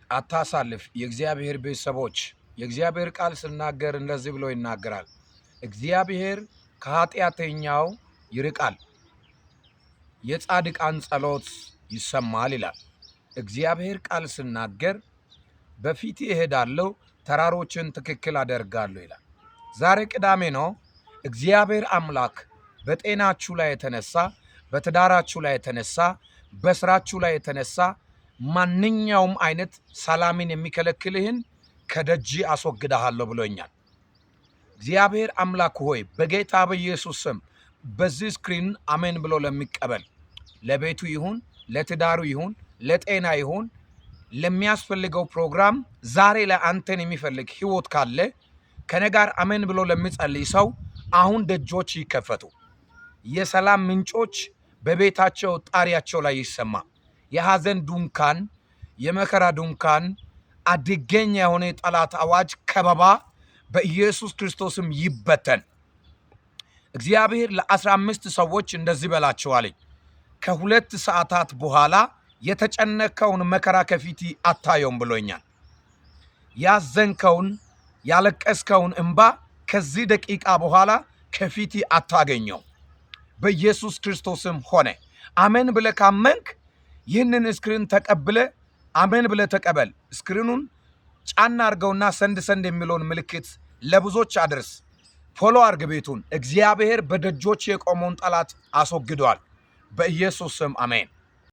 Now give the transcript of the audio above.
አታሳልፍ። የእግዚአብሔር ቤተሰቦች፣ የእግዚአብሔር ቃል ስናገር እንደዚህ ብሎ ይናገራል። እግዚአብሔር ከኃጢአተኛው ይርቃል፣ የጻድቃን ጸሎት ይሰማል ይላል። እግዚአብሔር ቃል ስናገር በፊት እሄዳለሁ፣ ተራሮችን ትክክል አደርጋለሁ ይላል። ዛሬ ቅዳሜ ነው። እግዚአብሔር አምላክ በጤናችሁ ላይ የተነሳ፣ በትዳራችሁ ላይ የተነሳ፣ በስራችሁ ላይ የተነሳ ማንኛውም አይነት ሰላምን የሚከለክልህን ከደጅ አስወግድሃለሁ ብሎኛል። እግዚአብሔር አምላክ ሆይ፣ በጌታ በኢየሱስ ስም በዚህ screen አሜን ብሎ ለሚቀበል፣ ለቤቱ ይሁን፣ ለትዳሩ ይሁን፣ ለጤና ይሁን፣ ለሚያስፈልገው ፕሮግራም፣ ዛሬ ላይ አንተን የሚፈልግ ህይወት ካለ፣ ከኔ ጋር አሜን ብሎ ለሚጸልይ ሰው አሁን ደጆች ይከፈቱ። የሰላም ምንጮች በቤታቸው ጣሪያቸው ላይ ይሰማ። የሐዘን ድንኳን፣ የመከራ ድንኳን፣ አደገኛ የሆነ የጠላት አዋጅ ከበባ በኢየሱስ ክርስቶስ ስም ይበተን። እግዚአብሔር ለ15 ሰዎች እንደዚህ በላቸው አለኝ። ከ2 ሰዓታት በኋላ የተጨነቅከውን መከራ ከፊት አታየውም ብሎኛል። ያዘንከውን፣ ያለቀስከውን እንባ ከዚህ ደቂቃ በኋላ ከፊት አታገኘው። በኢየሱስ ክርስቶስ ስም ሆነ። አሜን ብለህ ካመንክ ይህንን screen ተቀብለህ አሜን ብለህ ተቀበል። Screen ኑን ጫና አድርገውና send send የሚለውን ምልክት ለብዙዎች አድርስ። Follow አርግ ቤቱን። እግዚአብሔር በደጆች የቆመውን ጠላት አስወግደዋል። በኢየሱስ ስም አሜን።